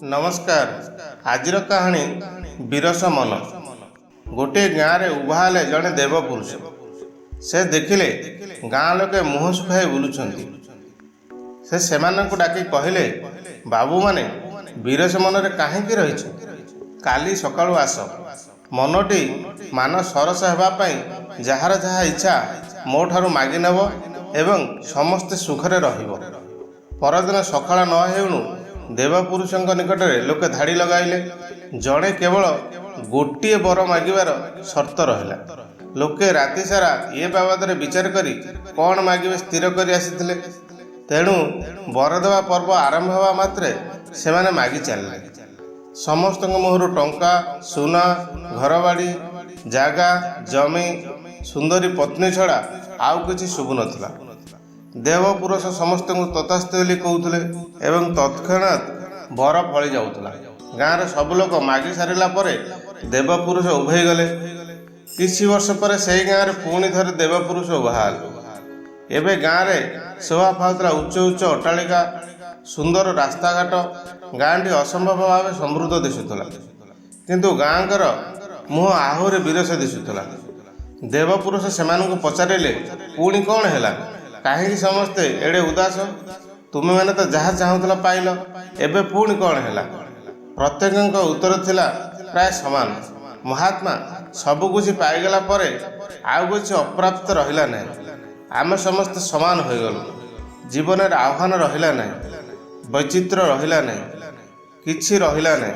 ନମସ୍କାର। ଆଜିର କାହାଣୀ ବିରସ ମନ। ଗୋଟିଏ ଗାଁରେ ଉଭା ହେଲେ ଜଣେ ଦେବପୁରୁଷ। ସେ ଦେଖିଲେ, ଗାଁ ଲୋକେ ମୁହଁ ଶୁଖାଇ ବୁଲୁଛନ୍ତି। ସେ ସେମାନଙ୍କୁ ଡାକି କହିଲେ, "ବାବୁମାନେ, ବିରସ ମନରେ କାହିଁକି ରହିଛ? କାଲି ସକାଳୁ ଆସ। ମନଟି ମାନ ସରସ ହେବା ପାଇଁ ଯାହାର ଯାହା ଇଚ୍ଛା ମୋ ଠାରୁ ମାଗି ନେବ ଏବଂ ସମସ୍ତେ ସୁଖରେ ରହିବ।" ପରଦିନ ସକାଳ ନ ହେଉଣୁ ଦେବପୁରୁଷଙ୍କ ନିକଟରେ ଲୋକେ ଧାଡ଼ି ଲଗାଇଲେ। ଜଣେ କେବଳ ଗୋଟିଏ ବର ମାଗିବାର ସର୍ତ୍ତ ରହିଲା। ଲୋକେ ରାତି ସାରା ଏ ବାବଦରେ ବିଚାର କରି କ'ଣ ମାଗିବେ ସ୍ଥିର କରି ଆସିଥିଲେ। ତେଣୁ ବର ଦେବା ପର୍ବ ଆରମ୍ଭ ହେବା ମାତ୍ରେ ସେମାନେ ମାଗି ଚାଲିଲେ। ସମସ୍ତଙ୍କ ମୁହଁରୁ ଟଙ୍କା, ସୁନା, ଘରବାଡ଼ି, ଜାଗା ଜମି, ସୁନ୍ଦରୀ ପତ୍ନୀ ଛଡ଼ା ଆଉ କିଛି ଶୁଭୁନଥିଲା। ଦେବପୁରୁଷ ସମସ୍ତଙ୍କୁ ତଥାସ୍ତୁ ବୋଲି କହୁଥିଲେ ଏବଂ ତତ୍କ୍ଷଣାତ୍ ବର ଫଳି ଯାଉଥିଲା। ଗାଁର ସବୁ ଲୋକ ମାଗି ସାରିଲା ପରେ ଦେବପୁରୁଷ ଉଭେଇ ଗଲେ। କିଛି ବର୍ଷ ପରେ ସେହି ଗାଁରେ ପୁଣି ଥରେ ଦେବପୁରୁଷ ଉଭା ହେଲେ। ଏବେ ଗାଁରେ ଶୋଭା ପାଉଥିଲା ଉଚ୍ଚ ଉଚ୍ଚ ଅଟ୍ଟାଳିକା, ସୁନ୍ଦର ରାସ୍ତାଘାଟ। ଗାଁଟି ଅସମ୍ଭବ ଭାବେ ସମୃଦ୍ଧ ଦିଶୁଥିଲା। କିନ୍ତୁ ଗାଁଙ୍କର ମୁହଁ ଆହୁରି ବିରସ ଦିଶୁଥିଲା। ଦେବପୁରୁଷ ସେମାନଙ୍କୁ ପଚାରିଲେ, "ପୁଣି କ'ଣ ହେଲା? କାହିଁକି ସମସ୍ତେ ଏଡ଼େ ଉଦାସ? ତୁମେମାନେ ତ ଯାହା ଚାହୁଁଥିଲ ପାଇଲ, ଏବେ ପୁଣି କ'ଣ ହେଲା?" ପ୍ରତ୍ୟେକଙ୍କ ଉତ୍ତର ଥିଲା ପ୍ରାୟ ସମାନ, "ମହାତ୍ମା, ସବୁ କିଛି ପାଇଗଲା ପରେ ଆଉ କିଛି ଅପ୍ରାପ୍ତ ରହିଲା ନାହିଁ। ଆମେ ସମସ୍ତେ ସମାନ ହୋଇଗଲୁ। ଜୀବନରେ ଆହ୍ୱାନ ରହିଲା ନାହିଁ, ବୈଚିତ୍ର୍ୟ ରହିଲା ନାହିଁ, କିଛି ରହିଲା ନାହିଁ।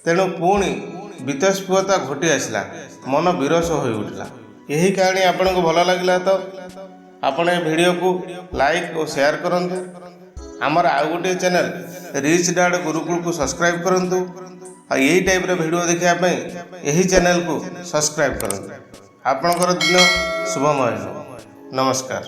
ତେଣୁ ପୁଣି ବୀତସ୍ପୃହତା ଘୋଟି ଆସିଲା, ମନ ବିରସ ହୋଇଉଠିଲା।" ଏହି କାହାଣୀ ଆପଣଙ୍କୁ ଭଲ ଲାଗିଲା ତ ଆପଣ ଏ ଭିଡ଼ିଓକୁ ଲାଇକ୍ ଓ ସେୟାର କରନ୍ତୁ। ଆମର ଆଉ ଗୋଟିଏ ଚ୍ୟାନେଲ୍ ରିଚ୍ ଡାଡ୍ ଗୁରୁକୁଳକୁ ସବସ୍କ୍ରାଇବ୍ କରନ୍ତୁ। ଆଉ ଏଇ ଟାଇପ୍ର ଭିଡ଼ିଓ ଦେଖିବା ପାଇଁ ଏହି ଚ୍ୟାନେଲକୁ ସବସ୍କ୍ରାଇବ୍ କରନ୍ତୁ। ଆପଣଙ୍କର ଦିନ ଶୁଭମୟ ହେଉ। ନମସ୍କାର।